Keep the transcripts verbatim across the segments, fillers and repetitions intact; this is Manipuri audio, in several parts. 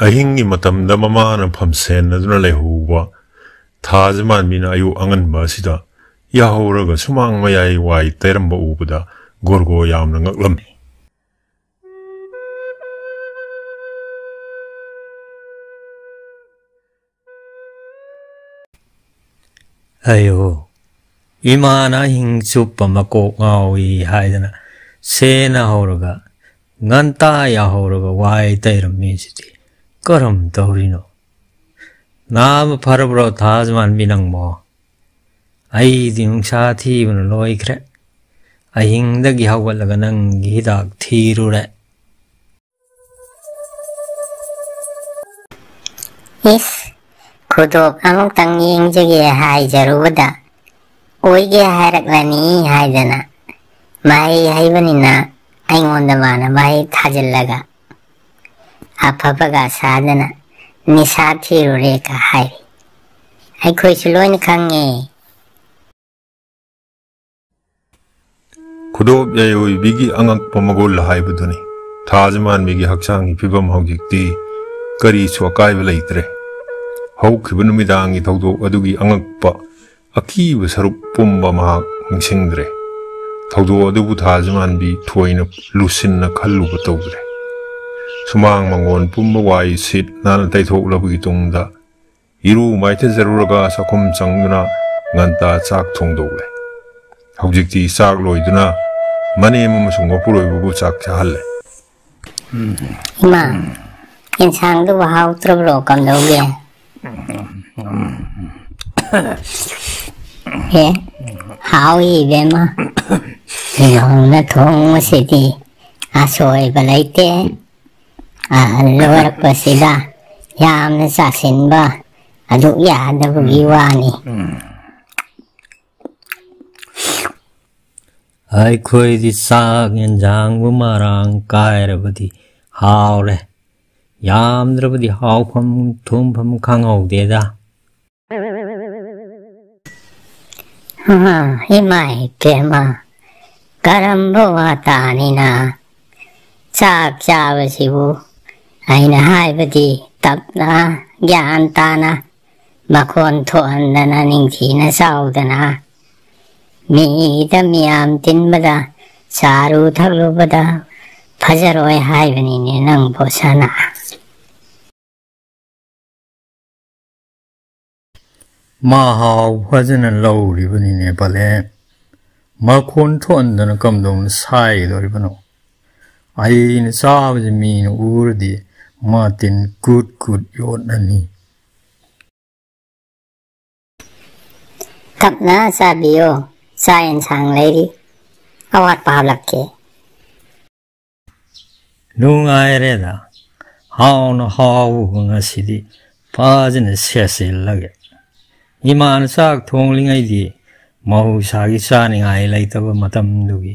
ꯑꯍꯤꯡꯒꯤ ꯃꯇꯝꯗ ꯃꯃꯥꯅ ꯐꯝꯁꯦꯟꯅꯗꯨꯅ ꯂꯩꯍꯧꯕ ꯊꯥꯖꯃꯥꯟꯕꯤꯅ ꯑꯌꯨꯛ ꯑꯉꯟꯕ ꯑꯁꯤꯗ ꯌꯥꯍꯧꯔꯒ ꯁꯨꯃꯥꯡ ꯃꯌꯥꯏ ꯋꯥꯏ ꯇꯩꯔꯝꯕ ꯎꯕꯗ ꯒꯣꯔꯒꯣ ꯌꯥꯝꯅ ꯉꯛꯂꯝꯃꯤ꯫ ꯑꯌꯣ, ꯏꯃꯥꯅ ꯑꯍꯤꯡ ꯆꯨꯞꯄ ꯃꯀꯣꯛ ꯉꯥꯎꯏ ꯍꯥꯏꯗꯅ ꯁꯦꯟꯅ ꯍꯧꯔꯒ, ꯉꯟꯇꯥ ꯌꯥꯍꯧꯔꯒ ꯋꯥꯏ ꯇꯩꯔꯝꯃꯤꯁꯤꯗꯤ ꯀꯔꯝ ꯇꯧꯔꯤꯅꯣ? ꯅꯥꯕ ꯐꯔꯕ꯭ꯔꯣ ꯊꯥꯖꯃꯥꯟꯕꯤ ꯅꯪꯕꯣ? ꯑꯩꯗꯤ ꯅꯨꯡꯁꯥ ꯊꯤꯕꯅ ꯂꯣꯏꯈ꯭ꯔꯦ꯫ ꯑꯍꯤꯡꯗꯒꯤ ꯍꯧꯒꯠꯂꯒ ꯅꯪꯒꯤ ꯍꯤꯗꯥꯛ ꯊꯤꯔꯨꯔꯦ꯫ ꯏꯁ, ꯈꯨꯗꯣꯞ ꯑꯃꯨꯛꯇꯪ ꯌꯦꯡꯖꯒꯦ ꯍꯥꯏꯖꯔꯨꯕꯗ, ꯑꯣꯏꯒꯦ ꯍꯥꯏꯔꯛꯂꯅꯤ ꯍꯥꯏꯗꯅ, ꯃꯍꯩ ꯍꯩꯕꯅꯤꯅ ꯑꯩꯉꯣꯟꯗ ꯃꯥꯅ ꯃꯍꯩ ꯊꯥꯖꯤꯜꯂꯒ, ꯑꯐꯕꯒ ꯁꯥꯗꯅ ꯅꯤꯁꯥ ꯊꯤꯔꯨꯔꯦꯒ ꯍꯥꯏꯔꯤ꯫ ꯑꯩꯈꯣꯏꯁꯨ ꯂꯣꯏꯅ ꯈꯪꯉꯦ꯫ ꯈꯨꯗꯣꯞ ꯌꯥꯏꯑꯣꯏꯕꯤꯒꯤ ꯑꯉꯛꯄ ꯃꯒꯨꯜ ꯍꯥꯏꯕꯗꯨꯅꯤ꯫ ꯊꯥꯖꯃꯥꯟꯕꯤꯒꯤ ꯍꯛꯆꯥꯡꯒꯤ ꯐꯤꯕꯝ ꯍꯧꯖꯤꯛꯇꯤ ꯀꯔꯤꯁꯨ ꯑꯀꯥꯏꯕ ꯂꯩꯇ꯭ꯔꯦ꯫ ꯍꯧꯈꯤꯕ ꯅꯨꯃꯤꯗꯥꯡꯒꯤ ꯊꯧꯗꯣꯛ ꯑꯗꯨꯒꯤ ꯑꯉꯛꯄ, ꯑꯀꯤꯕ ꯁꯔꯨꯛ ꯄꯨꯝꯕ ꯃꯍꯥꯛ ꯅꯤꯡꯁꯤꯡꯗ꯭ꯔꯦ꯫ ꯊꯧꯗꯣꯛ ꯑꯗꯨꯕꯨ ꯊꯥꯖꯃꯥꯟꯕꯤ ꯊꯣꯏꯅ ꯂꯨꯁꯤꯟꯅ ꯈꯜꯂꯨꯕ ꯇꯧꯗ꯭ꯔꯦ꯫ ꯁꯨꯃꯥꯡ ꯃꯪꯒꯣꯟ ꯄꯨꯝꯕ ꯋꯥꯏ ꯁꯤꯠ ꯅꯥꯟꯅ ꯇꯩꯊꯣꯛꯂꯕꯒꯤ ꯇꯨꯡꯗ, ꯏꯔꯨ ꯃꯥꯏꯊꯖꯔꯨꯔꯒ ꯆꯥꯛꯈꯨꯝ ꯆꯪꯗꯨꯅ ꯉꯟꯇꯥ ꯆꯥꯛ ꯊꯣꯡꯗꯣꯛꯂꯦ꯫ ꯍꯧꯖꯤꯛꯇꯤ ꯆꯥꯛ ꯂꯣꯏꯗꯨꯅ ꯃꯅꯦꯝ ꯑꯃꯁꯨꯡ ꯃꯄꯨꯔꯣꯏꯕꯕꯨ ꯆꯥꯛ ꯆꯥꯍꯜꯂꯦ꯫ ꯏꯃꯥ, ꯌꯦꯟꯁꯥꯡꯗꯨꯕꯨ ꯍꯥꯎꯇ꯭ꯔꯕ꯭ꯔꯣ? ꯀꯝꯗꯧꯒꯦ? ꯑꯦ, ꯍꯥꯎꯏ ꯏꯕꯦꯝꯃ꯫ ꯅꯪꯅ ꯊꯣꯡꯕꯁꯤꯗꯤ ꯑꯁꯣꯏꯕ ꯂꯩꯇꯦ꯫ ꯑꯍꯜ ꯑꯣꯏꯔꯛꯄꯁꯤꯗ ꯌꯥꯝꯅ ꯆꯥꯁꯤꯟꯕ ꯑꯗꯨ ꯌꯥꯗꯕꯒꯤ ꯋꯥꯅꯤ꯫ ꯑꯩꯈꯣꯏꯗꯤ ꯆꯥꯛ ꯌꯦꯟꯁꯥꯡꯕꯨ ꯃꯔꯥꯡ ꯀꯥꯏꯔꯕꯗꯤ ꯍꯥꯎꯔꯦ꯫ ꯌꯥꯝꯗ꯭ꯔꯕꯗꯤ ꯍꯥꯎꯐꯝ ꯊꯨꯝꯐꯝ ꯈꯪꯍꯧꯗꯦꯗ꯫ ꯍꯥ, ꯏꯃꯥ ꯏꯄꯦꯝꯃ, ꯀꯔꯝꯕ ꯋꯥꯇꯥꯅꯤꯅ? ꯆꯥꯛ ꯆꯥꯕꯁꯤꯕꯨ ꯑꯩꯅ ꯍꯥꯏꯕꯗꯤ ꯇꯞꯅ, ꯒ꯭ꯌꯥꯟ ꯇꯥꯅ, ꯃꯈꯣꯟ ꯊꯣꯛꯍꯟꯗꯅ, ꯅꯤꯡꯊꯤꯅ ꯆꯥꯎꯗꯅ, ꯃꯤꯗ ꯃꯤꯌꯥꯝ ꯇꯤꯟꯕꯗ, ꯆꯥꯔꯨ ꯊꯛꯂꯨꯕꯗ ꯐꯖꯔꯣꯏ ꯍꯥꯏꯕꯅꯤꯅꯦ ꯅꯪꯕꯨ ꯁꯅꯥ꯫ ꯃꯥ ꯍꯥꯎ ꯐꯖꯅ ꯂꯧꯔꯤꯕꯅꯤꯅꯦ ꯄꯂꯦ꯫ ꯃꯈꯣꯟ ꯊꯣꯛꯍꯟꯗꯅ ꯀꯝꯗꯧꯅ ꯁꯥꯏꯗꯧꯔꯤꯕꯅꯣ? ꯑꯩꯅ ꯆꯥꯕꯁꯦ ꯃꯤꯅ ꯎꯔꯗꯤ ꯃꯇꯤꯟ ꯀꯨꯠ ꯀꯨꯠ ꯌꯣꯠꯅꯅꯤ꯫ ꯇꯞꯅ ꯆꯥꯕꯤꯌꯣ, ꯆꯥꯛ ꯌꯦꯟꯁꯥꯡ ꯂꯩꯔꯤ, ꯑꯋꯥꯠꯄ ꯍꯥꯞꯂꯛꯀꯦ꯫ ꯅꯨꯡꯉꯥꯏꯔꯦꯗ, ꯍꯥꯎꯅ ꯍꯥꯎꯕ ꯉꯁꯤꯗꯤ ꯐꯖꯅ ꯁꯦꯠꯆꯤꯜꯂꯒꯦ꯫ ꯏꯃꯥꯅ ꯆꯥꯛ ꯊꯣꯡꯂꯤꯉꯩꯗꯤ ꯃꯍꯧꯁꯥꯒꯤ ꯆꯥꯅꯤꯡꯉꯥꯏ ꯂꯩꯇꯕ ꯃꯇꯝꯗꯨꯒꯤ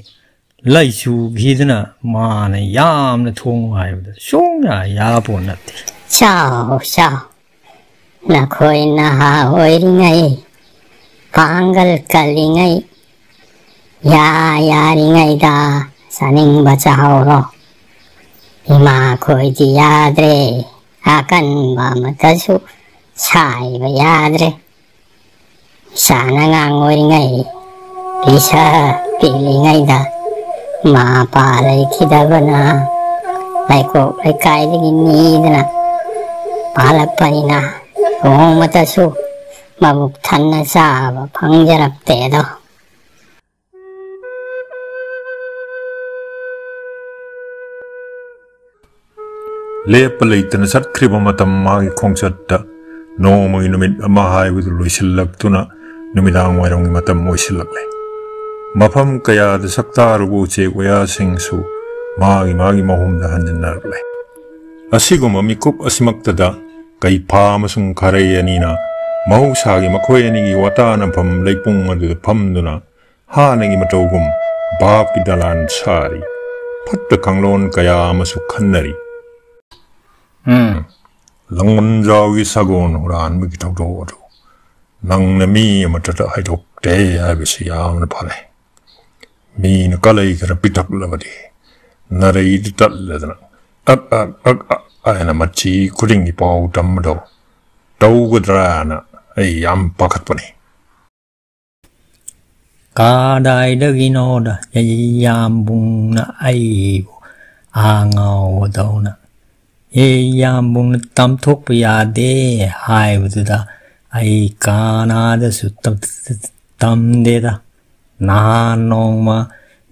ꯂꯩꯆꯨꯈꯤꯗꯅ ꯃꯥꯅ ꯌꯥꯝꯅ ꯊꯣꯡꯉꯨ ꯍꯥꯏꯕꯗ ꯁꯨꯡꯌꯥ ꯌꯥꯄꯣꯠ ꯅꯠꯇꯦ꯫ ꯆꯥꯎ, ꯆꯥꯎ, ꯅꯈꯣꯏ ꯅꯍꯥ ꯑꯣꯏꯔꯤꯉꯩ, ꯄꯥꯡꯒꯜ ꯀꯜꯂꯤꯉꯩ, ꯌꯥ ꯌꯥꯔꯤꯉꯩꯗ ꯆꯥꯅꯤꯡꯕ ꯆꯥꯍꯧꯔꯣ꯫ ꯏꯃꯥꯈꯣꯏꯗꯤ ꯌꯥꯗ꯭ꯔꯦ, ꯑꯀꯟꯕ ꯑꯃꯠꯇꯁꯨ ꯁꯥꯏꯕ ꯌꯥꯗ꯭ꯔꯦ꯫ ꯏꯁꯥꯅ ꯑꯉꯥꯡ ꯑꯣꯏꯔꯤꯉꯩ, ꯄꯤꯁꯛ ꯄꯤꯛꯂꯤꯉꯩꯗ ꯃꯄꯥ ꯂꯩꯈꯤꯗꯕꯅ ꯂꯩꯀꯣꯛ ꯂꯩꯀꯥꯏꯗꯒꯤ ꯅꯤꯗꯅ ꯄꯥꯜꯂꯛꯄꯅꯤꯅ ꯅꯣꯡꯃꯇꯁꯨ ꯃꯕꯨꯛ ꯊꯟꯅ ꯆꯥꯕ ꯐꯪꯖꯔꯛꯇꯦ ꯑꯗꯣ꯫ ꯂꯦꯞꯄ ꯂꯩꯇꯅ ꯆꯠꯈ꯭ꯔꯤꯕ ꯃꯇꯝ ꯃꯥꯒꯤ ꯈꯣꯡꯆꯠꯇ ꯅꯣꯡꯃꯒꯤ ꯅꯨꯃꯤꯠ ꯑꯃ ꯍꯥꯏꯕꯗꯨ ꯂꯣꯏꯁꯤꯜꯂꯛꯇꯨꯅ ꯅꯨꯃꯤꯗꯥꯡ ꯋꯥꯏꯔꯝꯒꯤ ꯃꯇꯝ ꯑꯣꯏꯁꯤꯜꯂꯛꯂꯦ꯫ ꯃꯐꯝ ꯀꯌꯥꯗ ꯁꯛꯇꯥꯔꯨꯕ ꯎꯆꯦꯛ ꯋꯥꯌꯥꯁꯤꯡꯁꯨ ꯃꯥꯒꯤ ꯃꯥꯒꯤ ꯃꯍꯨꯝꯗ ꯍꯟꯖꯤꯟꯅꯔꯛꯂꯦ꯫ ꯑꯁꯤꯒꯨꯝꯕ ꯃꯤꯀꯨꯞ ꯑꯁꯤꯃꯛꯇꯗ ꯀꯩꯐꯥ ꯑꯃꯁꯨꯡ ꯈꯔꯩ ꯑꯅꯤꯅ ꯃꯍꯧꯁꯥꯒꯤ ꯃꯈꯣꯏ ꯑꯅꯤꯒꯤ ꯋꯥꯇꯥꯅꯐꯝ ꯂꯩꯄꯨꯡ ꯑꯗꯨꯗ ꯐꯝꯗꯨꯅ ꯍꯥꯟꯅꯒꯤ ꯃꯇꯧꯒꯨꯝ ꯚꯥꯞꯀꯤ ꯗꯂꯥꯟ ꯁꯥꯔꯤ꯫ ꯐꯠꯇ ꯀꯥꯡꯂꯣꯟ ꯀꯌꯥ ꯑꯃꯁꯨ ꯈꯟꯅꯔꯤ꯫ ꯎꯝ, ꯂꯥꯡꯕꯟꯖꯥꯎꯒꯤ ꯁꯒꯣꯜ ꯍꯨꯔꯥꯟꯕꯒꯤ ꯊꯧꯗꯣꯛ ꯑꯗꯨ ꯅꯪꯅ ꯃꯤ ꯑꯃꯠꯇꯗ ꯍꯥꯏꯗꯣꯛꯇꯦ ꯍꯥꯏꯕꯁꯤ ꯌꯥꯝꯅ ꯐꯔꯦ꯫ ꯃꯤꯅ ꯀꯂꯩ ꯈꯔ ꯄꯤꯊꯛꯂꯕꯗꯤ ꯅꯔꯩꯗꯨ ꯇꯠꯂꯗꯅ ꯑꯛ ꯑꯛ ꯑꯛ ꯑꯛ ꯑꯩꯅ ꯃꯆꯤ ꯈꯨꯗꯤꯡꯒꯤ ꯄꯥꯎ ꯇꯝꯕꯗꯣ ꯇꯧꯒꯗ꯭ꯔꯥꯅ ꯑꯩ ꯌꯥꯝ ꯄꯥꯈꯠꯄꯅꯤ꯫ ꯀꯗꯥꯏꯗꯒꯤꯅꯣꯗ ꯌꯥꯝꯕꯨꯡꯅ ꯑꯩꯕꯨ ꯑꯉꯥꯎꯕꯗꯧꯅ, "ꯑꯦ, ꯌꯥꯝꯕꯨꯡꯅ ꯇꯝꯊꯣꯛꯄ ꯌꯥꯗꯦ" ꯍꯥꯏꯕꯗꯨꯗ ꯑꯩ ꯀꯅꯥꯗꯁꯨ ꯇꯝ-, ꯇꯝꯗꯦꯗ꯫ ꯅꯍꯥꯟ ꯅꯣꯡꯃ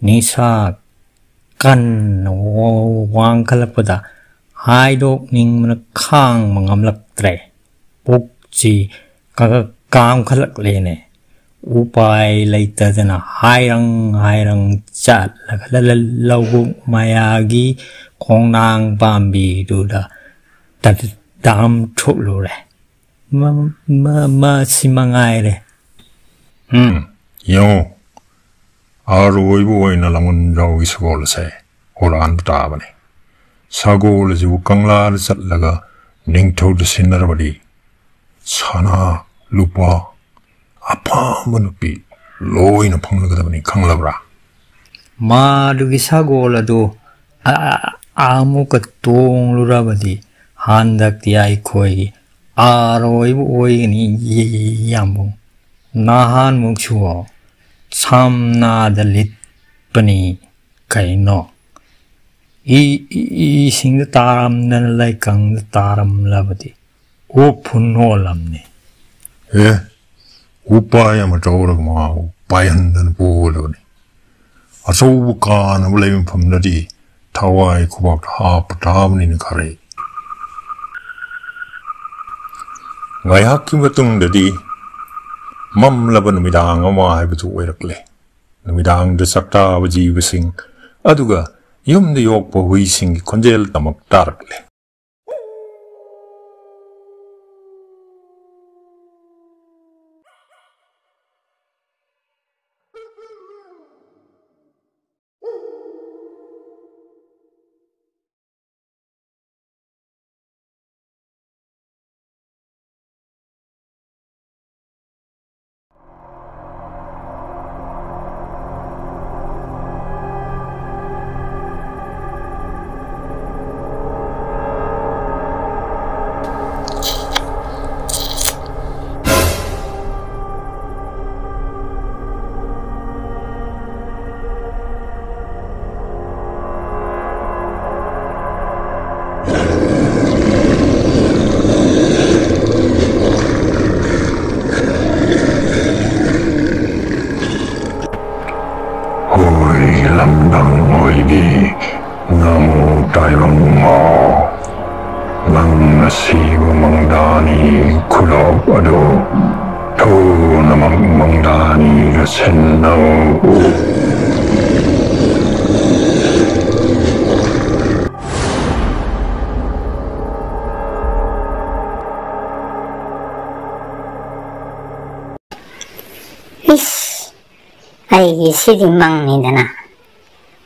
ꯅꯤꯁꯥ ꯀꯟꯅ ꯋꯥꯡꯈꯠꯂꯛꯄꯗ ꯍꯥꯏꯗꯣꯛꯅꯤꯡꯕꯅ ꯈꯥꯡꯕ ꯉꯝꯂꯛꯇ꯭ꯔꯦ꯫ ꯄꯨꯛꯁꯤ ꯀ-, ꯀ-, ꯀꯥꯝꯈꯠꯂꯛꯂꯦꯅꯦ꯫ ꯎꯄꯥꯏ ꯂꯩꯇꯗꯅ ꯍꯥꯏꯔꯪ ꯍꯥꯏꯔꯪ ꯆꯠꯂꯒ ꯂ-, ꯂ-, ꯂꯧꯕꯨꯛ ꯃꯌꯥꯒꯤ ꯈꯣꯡꯅꯥꯡ ꯄꯥꯝꯕꯤꯗꯨꯗ ꯇ-, ꯇꯥꯝꯊꯣꯛꯂꯨꯔꯦ꯫ ꯃ-, ꯃ-, ꯃꯁꯤ ꯃꯉꯥꯏꯔꯦ꯫ ꯎꯝ, ꯌꯦꯡꯉꯨ, ꯑꯔꯣꯏꯕ ꯑꯣꯏꯅ ꯂꯥꯡꯒꯣꯜꯖꯥꯎꯒꯤ ꯁꯒꯣꯜ ꯑꯁꯦ ꯍꯨꯔꯥꯟꯕ ꯇꯥꯕꯅꯤ꯫ ꯁꯒꯣꯜ ꯑꯁꯤꯕꯨ ꯀꯪꯂꯥꯗ ꯆꯠꯂꯒ ꯅꯤꯡꯊꯧꯗ ꯁꯤꯟꯅꯔꯕꯗꯤ ꯁꯅꯥ, ꯂꯨꯄꯥ, ꯑꯄꯥꯝꯕ ꯅꯨꯄꯤ ꯂꯣꯏꯅ ꯐꯪꯂꯒꯗꯕꯅꯤ, ꯈꯪꯂꯕ꯭ꯔꯥ? ꯃꯥꯗꯨꯒꯤ ꯁꯒꯣꯜ ꯑꯗꯨ ꯑ-, ꯑ-, ꯑꯃꯨꯛꯀ ꯇꯣꯡꯂꯨꯔꯕꯗꯤ ꯍꯟꯗꯛꯇꯤ ꯑꯩꯈꯣꯏꯒꯤ ꯑꯔꯣꯏꯕ ꯑꯣꯏꯒꯅꯤ, ꯌꯥꯝꯕꯨꯡ꯫ ꯅꯍꯥꯟꯃꯨꯛꯁꯨ ꯁꯝꯅꯥꯗ ꯂꯤꯠꯄꯅꯤ ꯀꯩꯅꯣ꯫ ꯏ-, ꯏ-, ꯏꯁꯤꯡꯗ ꯇꯥꯔꯝꯗꯅ ꯂꯩꯀꯪꯗ ꯇꯥꯔꯝꯂꯕꯗꯤ ꯎꯐꯨꯟ ꯑꯣꯜꯂꯝꯅꯤ꯫ ꯑꯦ, ꯎꯄꯥꯏ ꯑꯃ ꯇꯧꯔꯒ ꯃꯥꯕꯨ ꯄꯥꯏꯍꯟꯗꯅ ꯄꯨꯒꯗꯕꯅꯤ꯫ ꯑꯆꯧꯕ ꯀꯥꯅꯕ ꯂꯩꯕ ꯃꯐꯝꯗꯗꯤ ꯊꯋꯥꯏ ꯈꯨꯕꯥꯛꯇ ꯍꯥꯞꯄ ꯇꯥꯕꯅꯤꯅ ꯈꯔꯦ꯫ ꯉꯥꯏꯍꯥꯛꯀꯤ ꯃꯇꯨꯡꯗꯗꯤ ꯃꯝꯂꯕ ꯅꯨꯃꯤꯗꯥꯡ ꯑꯃ ꯍꯥꯏꯕꯗꯨ ꯑꯣꯏꯔꯛꯂꯦ꯫ ꯅꯨꯃꯤꯗꯥꯡꯗ ꯆꯥꯛꯇꯥꯕ ꯖꯤꯕꯁꯤꯡ ꯑꯗꯨꯒ ꯌꯨꯝꯗ ꯌꯣꯛꯄ ꯍꯨꯏꯁꯤꯡꯒꯤ ꯈꯣꯟꯖꯦꯜ ꯇꯃꯛ ꯇꯥꯔꯛꯂꯦ꯫ ꯑꯗꯨ ꯊꯨꯅꯃꯛ ꯃꯪꯂꯥꯟꯒ ꯁꯤꯟꯅꯧ꯫ ꯏꯁ, ꯑꯩꯒꯤ ꯁꯤꯗꯤ ꯃꯪꯅꯤꯗꯅ,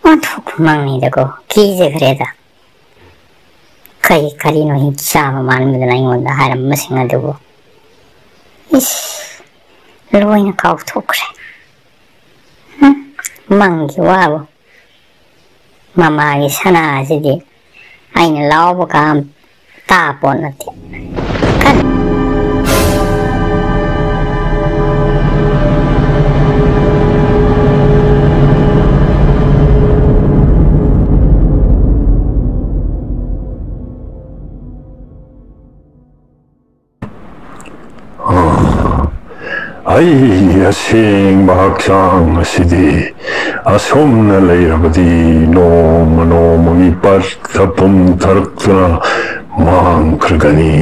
ꯑꯣꯟꯊꯣꯛꯄ ꯃꯪꯅꯤꯗꯀꯣ, ꯀꯤꯖꯈ꯭ꯔꯦꯗ꯫ ꯀꯔꯤ ꯀꯔꯤꯅꯣ ꯍꯤꯡꯆꯥꯕ ꯃꯥꯟꯕꯗꯨꯅ ꯑꯩꯉꯣꯟꯗ ꯍꯥꯏꯔꯝꯕꯁꯤꯡ ꯑꯗꯨꯕꯨ? ꯏꯁ, ꯂꯣꯏꯅ ꯀꯥꯎꯊꯣꯛꯈ꯭ꯔꯦ꯫ ꯍꯨꯝ, ꯃꯪꯒꯤ ꯋꯥꯕꯨ꯫ ꯃꯃꯥꯒꯤ ꯁꯅꯥꯁꯤꯗꯤ ꯑꯩꯅ ꯂꯥꯎꯕꯒ ꯇꯥꯄꯣꯠ ꯅꯠꯇꯦ꯫ ꯀꯟ- ꯑꯩꯒꯤ ꯑꯁꯦꯡꯕ ꯍꯛꯆꯥꯡ ꯑꯁꯤꯗꯤ ꯑꯁꯨꯝꯅ ꯂꯩꯔꯕꯗꯤ ꯅꯣꯡꯃ ꯅꯣꯡꯃꯒꯤ ꯄꯠꯊ ꯄꯨꯝꯊꯔꯛꯇꯨꯅ ꯃꯥꯡꯈ꯭ꯔꯒꯅꯤ꯫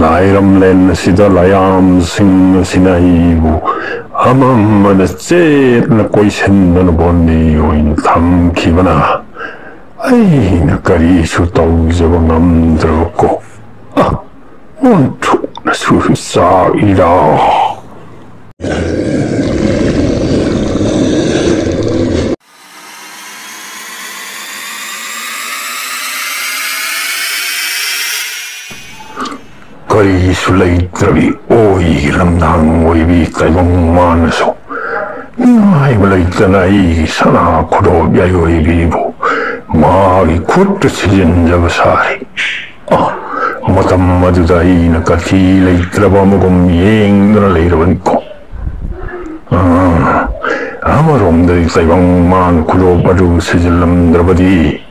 ꯂꯥꯏꯔꯝꯂꯦꯟ ꯑꯁꯤꯗ ꯂꯥꯏꯌꯥꯝꯁꯤꯡ ꯑꯁꯤꯅ ꯑꯩꯕꯨ ꯑꯃꯝꯕꯗ ꯆꯦꯠꯅ ꯀꯣꯏꯁꯤꯟꯗꯨꯅ ꯕꯣꯟꯗꯤ ꯑꯣꯏꯅ ꯊꯝꯈꯤꯕꯅ ꯑꯩꯅ ꯀꯔꯤꯁꯨ ꯇꯧꯖꯕ ꯉꯝꯗ꯭ꯔꯕꯀꯣ꯫ ꯑ, ꯑꯣꯟꯊꯣꯛꯅꯁꯨ ꯆꯥꯛꯏꯗ꯫ ꯀꯔꯤꯁꯨ ꯂꯩꯇ꯭ꯔꯕꯤ ꯑꯣꯏꯒꯤ ꯂꯝꯗꯥꯡ ꯑꯣꯏꯕꯤ ꯇꯥꯏꯕꯪ ꯃꯥꯅꯁꯨ ꯅꯤꯡꯉꯥꯏꯕ ꯂꯩꯇꯅ ꯑꯩꯒꯤ ꯁꯅꯥ ꯈꯨꯗꯣꯞ ꯌꯥꯏꯑꯣꯏꯕꯤꯕꯨ ꯃꯥꯒꯤ ꯈꯨꯠꯇ ꯁꯤꯖꯤꯟꯖꯕ ꯁꯥꯔꯤ꯫ ꯑ, ꯃꯇꯝ ꯑꯗꯨꯗ ꯑꯩꯅ ꯀꯊꯤ ꯂꯩꯇ꯭ꯔꯕ ꯑꯃꯒꯨꯝ ꯌꯦꯡꯗꯨꯅ ꯂꯩꯔꯕꯅꯤꯀꯣ꯫ ꯑ, ꯑꯃꯔꯣꯝꯗꯗꯤ ꯇꯥꯏꯕꯪ ꯃꯥꯅ ꯈꯨꯗꯣꯞ ꯑꯗꯨ ꯁꯤꯖꯤꯜꯂꯝꯗ꯭ꯔꯕꯗꯤ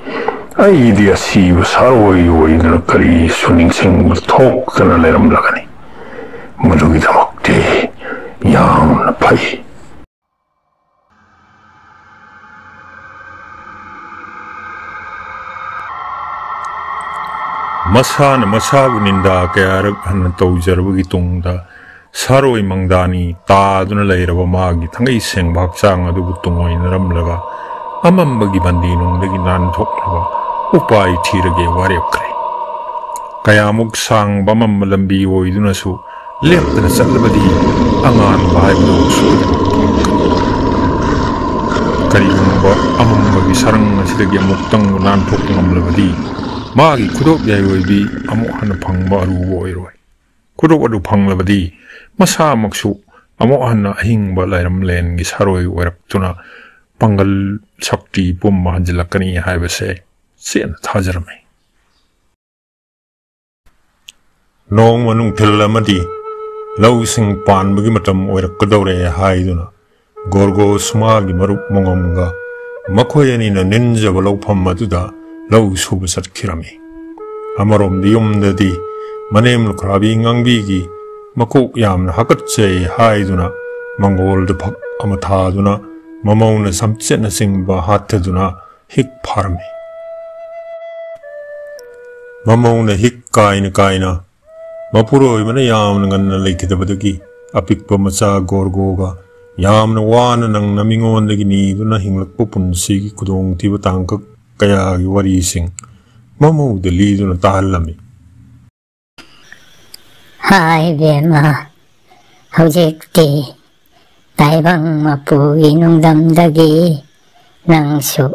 ꯑꯩꯗꯤ ꯑꯁꯤꯕ ꯁꯥꯔꯣꯏ ꯑꯣꯏꯗꯅ ꯀꯔꯤꯁꯨ ꯅꯤꯡꯁꯤꯡꯕ ꯊꯣꯛꯇꯅ ꯂꯩꯔꯝꯂꯒꯅꯤ꯫ ꯃꯗꯨꯒꯤꯗꯃꯛꯇꯤ ꯌꯥꯝꯅ ꯐꯩ꯫ ꯃꯁꯥꯅ ꯃꯁꯥꯕꯨ ꯅꯤꯟꯗꯥ ꯀꯌꯥꯔꯛ ꯍꯟꯅ ꯇꯧꯖꯔꯕꯒꯤ ꯇꯨꯡꯗ, ꯁꯥꯔꯣꯏ ꯃꯪꯗꯥꯅꯤ ꯇꯥꯗꯨꯅ ꯂꯩꯔꯕ ꯃꯥꯒꯤ ꯊꯥꯡꯒꯩ ꯁꯦꯡꯕ ꯍꯛꯆꯥꯡ ꯑꯗꯨꯕꯨ ꯇꯨꯡꯑꯣꯏꯅꯔꯝꯂꯒ, ꯑꯃꯝꯕꯒꯤ ꯕꯟꯗꯤꯅꯨꯡꯗꯒꯤ ꯅꯥꯟꯊꯣꯛꯅꯕ ꯎꯄꯥꯏ ꯊꯤꯔꯒꯦ ꯋꯥꯔꯦꯞꯈ꯭ꯔꯦ꯫ ꯀꯌꯥꯃꯨꯛ ꯁꯥꯡꯕ ꯑꯃꯝꯕ ꯂꯝꯕꯤ ꯑꯣꯏꯗꯨꯅꯁꯨ ꯂꯦꯞꯇꯅ ꯆꯠꯂꯕꯗꯤ ꯑꯉꯥꯟꯕ ꯍꯥꯏꯕꯗꯨ ꯁꯣꯏꯗꯅ ꯊꯣꯛꯂꯛꯀꯅꯤ꯫ ꯀꯔꯤꯒꯨꯝꯕ ꯑꯃꯝꯕꯒꯤ ꯁꯔꯪ ꯑꯁꯤꯗꯒꯤ ꯑꯃꯨꯛꯇꯪ ꯅꯥꯟꯊꯣꯛꯄ ꯉꯝꯂꯕꯗꯤ, ꯃꯥꯒꯤ ꯈꯨꯗꯣꯞ ꯌꯥꯏꯑꯣꯏꯕꯤ ꯑꯃꯨꯛ ꯍꯟꯅ ꯐꯪꯕ ꯑꯔꯨꯕ ꯑꯣꯏꯔꯣꯏ꯫ ꯈꯨꯗꯣꯞ ꯑꯗꯨ ꯐꯪꯂꯕꯗꯤ, ꯃꯁꯥꯃꯛꯁꯨ ꯑꯃꯨꯛ ꯍꯟꯅ ꯑꯍꯤꯡꯕ ꯂꯥꯏꯔꯝꯂꯦꯟꯒꯤ ꯁꯥꯔꯣꯏ ꯑꯣꯏꯔꯛꯇꯨꯅ ꯄꯥꯡꯒꯜ ꯁꯛꯇꯤ ꯄꯨꯝꯕ ꯍꯟꯖꯤꯜꯂꯛꯀꯅꯤ ꯍꯥꯏꯕꯁꯦ ꯆꯦꯠꯅ ꯊꯥꯖꯔꯝꯃꯤ꯫ ꯅꯣꯡꯃ ꯅꯨꯡꯊꯤꯜ ꯑꯃꯗꯤ ꯂꯧꯁꯤꯡ ꯄꯥꯟꯕꯒꯤ ꯃꯇꯝ ꯑꯣꯏꯔꯛꯀꯗꯧꯔꯦ ꯍꯥꯏꯗꯨꯅ, ꯒꯣꯔꯒꯣꯁ ꯃꯥꯒꯤ ꯃꯔꯨꯞ ꯃꯣꯉꯝꯒ ꯃꯈꯣꯏ ꯑꯅꯤꯅ ꯅꯤꯟꯖꯕ ꯂꯧꯐꯝ ꯑꯗꯨꯗ ꯂꯧ ꯁꯨꯕ ꯆꯠꯈꯤꯔꯝꯃꯤ꯫ ꯑꯃꯔꯣꯝꯗ ꯌꯨꯝꯗꯗꯤ ꯃꯅꯦꯝ ꯂꯨꯈ꯭ꯔꯥꯕꯤ ꯉꯥꯡꯕꯤꯒꯤ ꯃꯀꯣꯛ ꯌꯥꯝꯅ ꯍꯥꯀꯠꯆꯩ ꯍꯥꯏꯗꯨꯅ, ꯃꯪꯒꯣꯜꯗ ꯐꯛ ꯑꯃ ꯊꯥꯗꯨꯅ, ꯃꯃꯧꯅ ꯁꯝꯆꯦꯠꯅꯆꯤꯡꯕ ꯍꯥꯠꯊꯗꯨꯅ ꯍꯤꯛ ꯐꯥꯔꯝꯃꯤ꯫ ꯃꯃꯧꯅ ꯍꯤꯛ ꯀꯥꯏꯅ ꯀꯥꯏꯅ ꯃꯄꯨꯔꯣꯏꯕꯅ ꯌꯥꯝꯅ ꯉꯟꯅ ꯂꯩꯈꯤꯗꯕꯗꯒꯤ, ꯑꯄꯤꯛꯄ ꯃꯆꯥ ꯒꯣꯔꯒꯣꯒ ꯌꯥꯝꯅ ꯋꯥꯅ ꯅꯪꯅ ꯃꯤꯉꯣꯟꯗꯒꯤ ꯅꯤꯗꯨꯅ ꯍꯤꯡꯂꯛꯄ ꯄꯨꯟꯁꯤꯒꯤ ꯈꯨꯗꯣꯡꯊꯤꯕ ꯇꯥꯡꯀꯛ ꯀꯌꯥꯒꯤ ꯋꯥꯔꯤꯁꯤꯡ ꯃꯃꯧꯗ ꯂꯤꯗꯨꯅ ꯇꯥꯍꯜꯂꯝꯃꯤ꯫ ꯍꯥꯏ ꯏꯕꯦꯝꯃ, ꯍꯧꯖꯤꯛꯇꯤ ꯇꯥꯏꯕꯪ ꯃꯄꯨꯒꯤ ꯅꯨꯡꯗꯝꯗꯒꯤ ꯅꯪꯁꯨ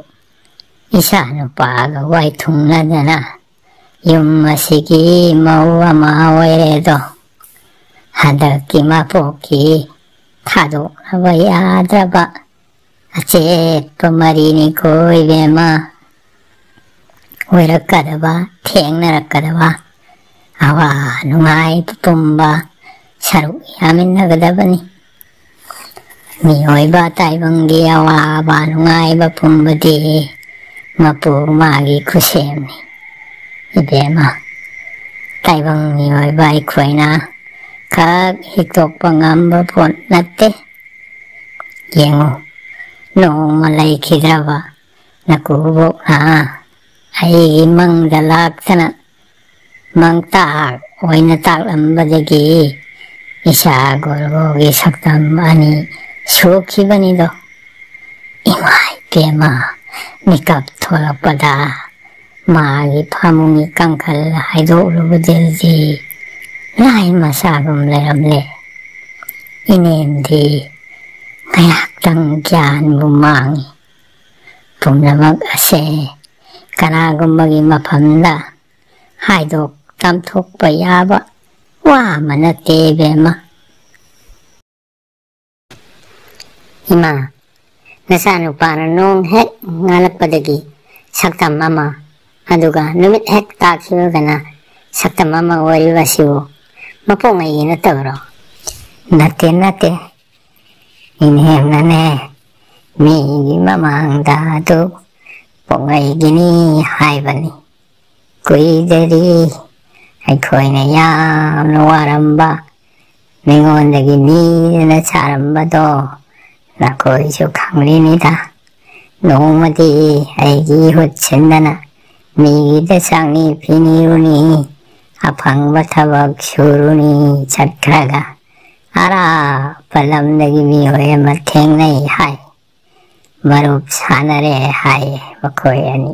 ꯏꯆꯥ ꯅꯨꯄꯥꯒ ꯋꯥꯏꯊꯨꯡꯅꯗꯅ ꯌꯨꯝ ꯑꯁꯤꯒꯤ ꯃꯧ ꯑꯃ ꯑꯣꯏꯔꯦꯗꯣ꯫ ꯍꯟꯗꯛꯀꯤ ꯃꯄꯣꯛꯀꯤ ꯊꯥꯗꯣꯛꯅꯕ ꯌꯥꯗ꯭ꯔꯕ ꯑꯆꯦꯠꯄ ꯃꯔꯤꯅꯤꯀꯣ ꯏꯕꯦꯝꯃ꯫ ꯑꯣꯏꯔꯛꯀꯗꯕ, ꯊꯦꯡꯅꯔꯛꯀꯗꯕ ꯑꯋꯥ ꯅꯨꯡꯉꯥꯏ ꯄꯨꯝꯕ ꯁꯔꯨꯛ ꯌꯥꯃꯤꯟꯅꯒꯗꯕꯅꯤ꯫ ꯃꯤꯑꯣꯏꯕ ꯇꯥꯏꯕꯪꯒꯤ ꯑꯋꯥꯕ ꯅꯨꯡꯉꯥꯏꯕ ꯄꯨꯝꯕꯗꯤ ꯃꯄꯨ ꯃꯥꯒꯤ ꯈꯨꯠꯁꯦꯝꯅꯤ꯫ ꯏꯕꯦꯝꯃ, ꯇꯥꯏꯕꯪ ꯃꯤꯑꯣꯏꯕ ꯑꯩꯈꯣꯏꯅ ꯈꯛ ꯍꯤꯛꯇꯣꯛꯄ ꯉꯝꯕ ꯄꯣꯠ ꯅꯠꯇꯦ꯫ ꯌꯦꯡꯉꯨ, ꯅꯣꯡꯃ ꯂꯩꯈꯤꯗ꯭ꯔꯕ ꯅꯀꯨꯕꯣꯛꯅ ꯑꯩꯒꯤ ꯃꯪꯗ ꯂꯥꯛꯇꯅ ꯃꯪꯇꯥꯛ ꯑꯣꯏꯅ ꯇꯥꯛꯂꯝꯕꯗꯒꯤ ꯏꯆꯥ ꯒꯣꯔꯒꯣꯒꯤ ꯁꯛꯇꯝ ꯑꯅꯤ ꯁꯣꯛꯈꯤꯕꯅꯤꯗꯣ꯫ ꯏꯃꯥ ꯏꯕꯦꯝꯃ, ꯃꯤꯀꯞ ꯊꯣꯛꯂꯛꯄꯗ ꯃꯥꯒꯤ ꯐꯃꯨꯡꯒꯤ ꯀꯥꯡꯈꯜ ꯍꯥꯏꯗꯣꯛꯂꯨꯕꯗꯗꯤ ꯂꯥꯏ ꯃꯆꯥꯒꯨꯝ ꯂꯩꯔꯝꯂꯦ꯫ ꯏꯅꯦꯝꯗꯤ ꯉꯥꯏꯍꯥꯛꯇꯪ ꯒ꯭ꯌꯥꯟꯕꯨ ꯃꯥꯡꯏ꯫ ꯄꯨꯝꯅꯃꯛ ꯑꯁꯦ ꯀꯅꯥꯒꯨꯝꯕꯒꯤ ꯃꯐꯝꯗ ꯍꯥꯏꯗꯣꯛ ꯇꯝꯊꯣꯛꯄ ꯌꯥꯕ ꯋꯥ ꯑꯃ ꯅꯠꯇꯦ, ꯏꯕꯦꯝꯃ꯫ ꯏꯃꯥ, ꯅꯆꯥꯅꯨꯄꯥꯅ ꯅꯣꯡ ꯍꯦꯛ ꯉꯥꯜꯂꯛꯄꯗꯒꯤ ꯁꯛꯇꯝ ꯑꯃ, ꯑꯗꯨꯒ ꯅꯨꯃꯤꯠ ꯍꯦꯛ ꯇꯥꯈꯤꯕꯒꯅ ꯁꯛꯇꯝ ꯑꯃ ꯑꯣꯏꯔꯤꯕ ꯑꯁꯤꯕꯨ ꯃꯄꯣꯛꯉꯩꯒꯤ ꯅꯠꯇꯕꯔꯣ? ꯅꯠꯇꯦ, ꯅꯠꯇꯦ꯫ ꯏꯅꯦꯝꯅꯅꯦ, ꯃꯤꯒꯤ ꯃꯃꯥꯡꯗ ꯑꯗꯨ ꯄꯣꯛꯉꯩꯒꯤꯅꯤ ꯍꯥꯏꯕꯅꯤ꯫ ꯀꯨꯏꯗꯔꯤ ꯑꯩꯈꯣꯏꯅ ꯌꯥꯝꯅ ꯋꯥꯔꯝꯕ, ꯃꯤꯉꯣꯟꯗꯒꯤ ꯅꯤꯗꯅ ꯆꯥꯔꯝꯕꯗꯣ ꯅꯈꯣꯏꯁꯨ ꯈꯪꯂꯤꯅꯤꯗ꯫ ꯅꯣꯡꯃꯗꯤ ꯑꯩꯒꯤ ꯏꯍꯨꯠ ꯁꯤꯟꯗꯅ ꯃꯤꯒꯤꯗ ꯆꯥꯛꯅꯤ ꯐꯤꯅꯤꯔꯨꯅꯤ, ꯑꯐꯪꯕ ꯊꯕꯛ ꯁꯨꯔꯨꯅꯤ ꯆꯠꯈ꯭ꯔꯒ ꯑꯔꯥꯞꯄ ꯂꯝꯗꯒꯤ ꯃꯤꯑꯣꯏ ꯑꯃ ꯊꯦꯡꯅꯩ ꯍꯥꯏ꯫ ꯃꯔꯨꯞ ꯁꯥꯟꯅꯔꯦ ꯍꯥꯏ ꯃꯈꯣꯏ ꯑꯅꯤ꯫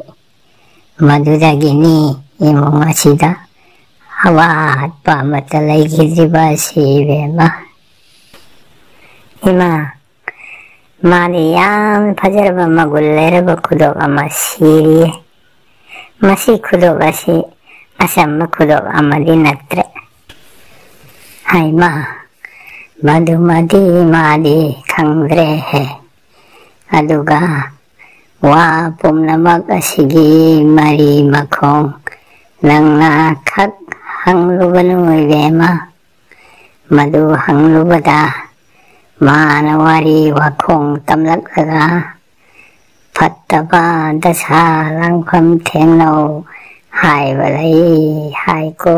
ꯃꯗꯨꯗꯒꯤꯅꯤ ꯏꯃꯨꯡ ꯑꯁꯤꯗ ꯑꯋꯥꯠꯄ ꯑꯃꯠꯇ ꯂꯩꯈꯤꯗ꯭ꯔꯤꯕ ꯑꯁꯤ, ꯏꯕꯦꯝꯃ꯫ ꯏꯃꯥ, ꯃꯥꯗꯤ ꯌꯥꯝ ꯐꯖꯔꯕ ꯃꯒꯨꯟ ꯂꯩꯔꯕ ꯈꯨꯗꯣꯞ ꯑꯃ ꯁꯤꯔꯤꯌꯦ꯫ ꯃꯁꯤ ꯈꯨꯗꯣꯞ ꯑꯁꯤ ꯑꯆꯝꯕ ꯈꯨꯗꯣꯞ ꯑꯃꯗꯤ ꯅꯠꯇ꯭ꯔꯦ꯫ ꯍꯩꯃꯥ, ꯃꯗꯨꯃꯗꯤ ꯃꯥꯗꯤ ꯈꯪꯗ꯭ꯔꯦꯍꯦ꯫ ꯑꯗꯨꯒ ꯋꯥ ꯄꯨꯝꯅꯃꯛ ꯑꯁꯤꯒꯤ ꯃꯔꯤ ꯃꯈꯣꯡ ꯅꯪꯅ ꯈꯛ ꯍꯪꯂꯨꯒꯅꯨ, ꯏꯕꯦꯝꯃ꯫ ꯃꯗꯨ ꯍꯪꯂꯨꯕꯗ ꯃꯥꯅ ꯋꯥꯔꯤ ꯋꯥꯈꯣꯡ ꯇꯝꯂꯛꯂꯒ ꯐꯠꯇꯕ ꯗꯁꯥ ꯂꯥꯡꯐꯝ ꯊꯦꯡꯅꯧ ꯍꯥꯏꯕ ꯂꯩ ꯍꯥꯏꯀꯣ꯫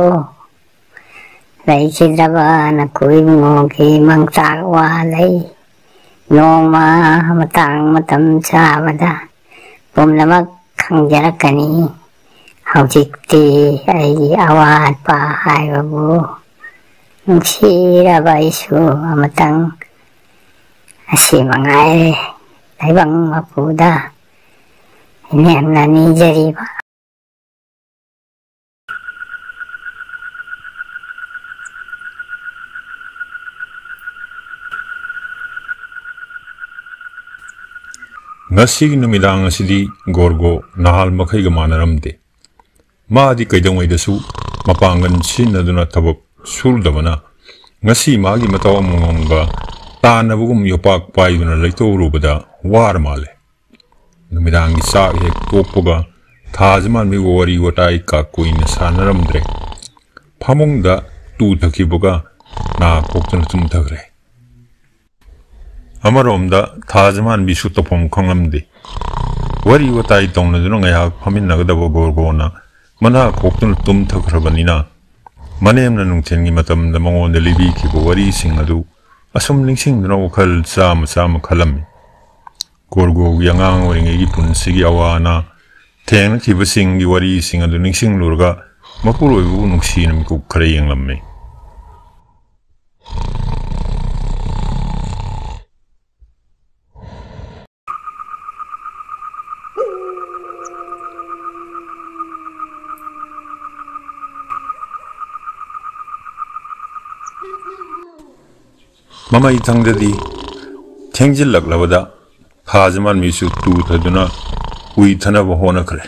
ꯂꯩꯈꯤꯗ꯭ꯔꯕ ꯅꯀꯨ ꯏꯕꯨꯡꯉꯣꯒꯤ ꯃꯪꯆꯥꯛ ꯋꯥ ꯂꯩ꯫ ꯅꯣꯡꯃ ꯃꯇꯥꯡ ꯃꯇꯝ ꯆꯥꯕꯗ ꯄꯨꯝꯅꯃꯛ ꯈꯪꯖꯔꯛꯀꯅꯤ꯫ ꯍꯧꯖꯤꯛꯇꯤ ꯑꯩꯒꯤ ꯑꯋꯥꯠꯄ ꯍꯥꯏꯕꯕꯨ ꯅꯨꯡꯁꯤꯔꯕ ꯑꯩꯁꯨ ꯑꯃꯇꯪ ꯑꯁꯤ ꯃꯉꯥꯏꯔꯦ꯫ ꯇꯥꯏꯕꯪ ꯃꯄꯨꯗ ꯏꯅꯦꯝꯅ ꯅꯤꯖꯔꯤꯕ꯫ ꯉꯁꯤꯒꯤ ꯅꯨꯃꯤꯗꯥꯡ ꯑꯁꯤꯗꯤ ꯒꯣꯔꯒꯣ ꯅꯍꯥꯜ ꯃꯈꯩꯒ ꯃꯥꯟꯅꯔꯝꯗꯦ꯫ ꯃꯥꯗꯤ ꯀꯩꯗꯧꯉꯩꯗꯁꯨ ꯃꯄꯥꯡꯒꯜ ꯁꯤꯖꯤꯟꯅꯗꯨꯅ ꯊꯕꯛ ꯁꯨꯔꯨꯗꯕꯅ, ꯉꯁꯤ ꯃꯥꯒꯤ ꯃꯇꯧ ꯑꯃꯃꯝꯒ ꯇꯥꯟꯅꯕꯒꯨꯝ ꯌꯣꯄꯥꯛ ꯄꯥꯏꯗꯨꯅ ꯂꯩꯇꯧꯔꯨꯕꯗ ꯋꯥꯔ ꯃꯥꯜꯂꯦ꯫ ꯅꯨꯃꯤꯗꯥꯡꯒꯤ ꯆꯥꯛ ꯍꯦꯛ ꯇꯣꯛꯄꯒ ꯊꯥꯖꯃꯥꯟꯕꯤꯒ ꯋꯥꯔꯤ ꯋꯥꯇꯥꯏ ꯀꯥ ꯀꯨꯏꯅ ꯁꯥꯟꯅꯔꯝꯗ꯭ꯔꯦ꯫ ꯐꯃꯨꯡꯗ ꯇꯨꯊꯈꯤꯕꯒ ꯅꯥ ꯀꯣꯛꯇꯨꯅ ꯇꯨꯝꯊꯈ꯭ꯔꯦ꯫ ꯑꯃꯔꯣꯝꯗ ꯊꯥꯖꯃꯥꯟꯕꯤꯁꯨ ꯇꯧꯐꯝ ꯈꯪꯂꯝꯗꯦ꯫ ꯋꯥꯔꯤ ꯋꯥꯇꯥꯏ ꯇꯧꯅꯗꯨꯅ ꯉꯥꯏꯍꯥꯛ ꯐꯝꯃꯤꯟꯅꯒꯗꯕ ꯒꯣꯔꯒꯣꯅ ꯃꯅꯥ ꯀꯣꯛꯇꯨꯅ ꯇꯨꯝꯊꯈ꯭ꯔꯕꯅꯤꯅ, ꯃꯅꯦꯝꯅ ꯅꯨꯡꯊꯤꯜꯒꯤ ꯃꯇꯝꯗ ꯃꯉꯣꯟꯗ ꯂꯤꯕꯤꯈꯤꯕ ꯋꯥꯔꯤꯁꯤꯡ ꯑꯗꯨ ꯑꯁꯨꯝ ꯅꯤꯡꯁꯤꯡꯗꯨꯅ ꯋꯥꯈꯜ ꯆꯥꯝꯃ ꯆꯥꯝꯃ ꯈꯜꯂꯝꯃꯤ꯫ ꯒꯣꯔꯒꯣꯒꯤ ꯑꯉꯥꯡ ꯑꯣꯏꯔꯤꯉꯩꯒꯤ ꯄꯨꯟꯁꯤꯒꯤ ꯑꯋꯥ ꯑꯅꯥ, ꯊꯦꯡꯅꯈꯤꯕꯁꯤꯡꯒꯤ ꯋꯥꯔꯤꯁꯤꯡ ꯑꯗꯨ ꯅꯤꯡꯁꯤꯡꯂꯨꯔꯒ ꯃꯄꯨꯔꯣꯏꯕꯕꯨ ꯅꯨꯡꯁꯤꯅ ꯃꯤꯀꯨꯞ ꯈꯔ ꯌꯦꯡꯂꯝꯃꯤ꯫ ꯃꯃꯩ ꯊꯪꯗꯗꯤ ꯊꯦꯡꯖꯤꯜꯂꯛꯂꯕꯗ ꯊꯥꯖꯃꯥꯟꯕꯤꯁꯨ ꯇꯨꯊꯗꯨꯅ ꯎꯏꯊꯅꯕ ꯍꯣꯠꯅꯈ꯭ꯔꯦ꯫